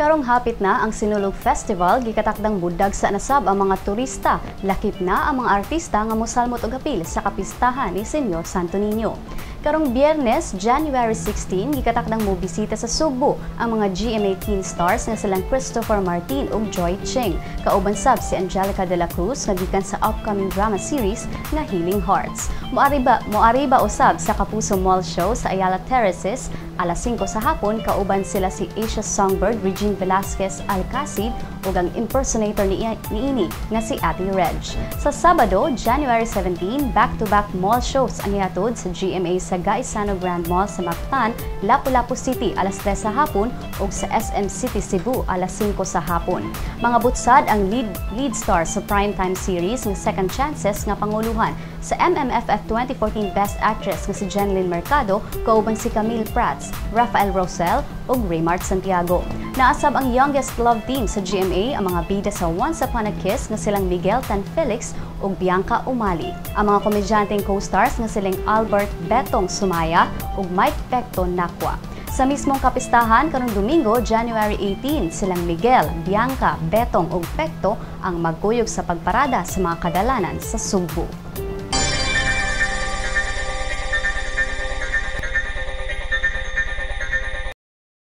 Karong hapit na ang Sinulog Festival, gikatakdang budagsa na sab ang mga turista, lakip na ang mga artista nga mosalmot og apil sa kapistahan ni Señor Santo Niño. Karong Biyernes, January 16, gikatakdang mobisita sa Sugbo ang mga GMA Teen Stars nga silang Kristoffer Martin ug Joy Ching. Kauban sab si Angelica de la Cruz nga gikan sa upcoming drama series nga Healing Hearts. Moariba usab sa Kapuso Mall Show sa Ayala Terraces alas 5 sa hapon, kauban sila si Asia Songbird Regine Velasquez Alcacid ug ang impersonator ni niini nga si Ate Reg. Sa Sabado, January 17, back-to-back mall shows ang ihatod sa GMA sa Gaisano Grand Mall sa Mactan, Lapu-Lapu City alas 3 sa hapon ug sa SM City Cebu alas 5 sa hapon. Mga butsad ang lead star sa primetime series nga Second Chances nga panguluhan sa MMFF 2014 Best Actress nga si Jennylyn Mercado kauban si Camille Prats, Rafael Rosell ug Raymart Santiago. Naa sab ang youngest love team sa GMA, ang mga bida sa Once Upon a Kiss nga silang Miguel Tanfelix ug Bianca Umali. Ang mga komedyanteng co-stars nga silang Albert Betong Sumaya ug Mike Pecto Nakwa. Sa mismong kapistahan karong Domingo, January 18, silang Miguel, Bianca, Betong ug Pecto ang magkuyog sa pagparada sa mga kadalanan sa Sugbo.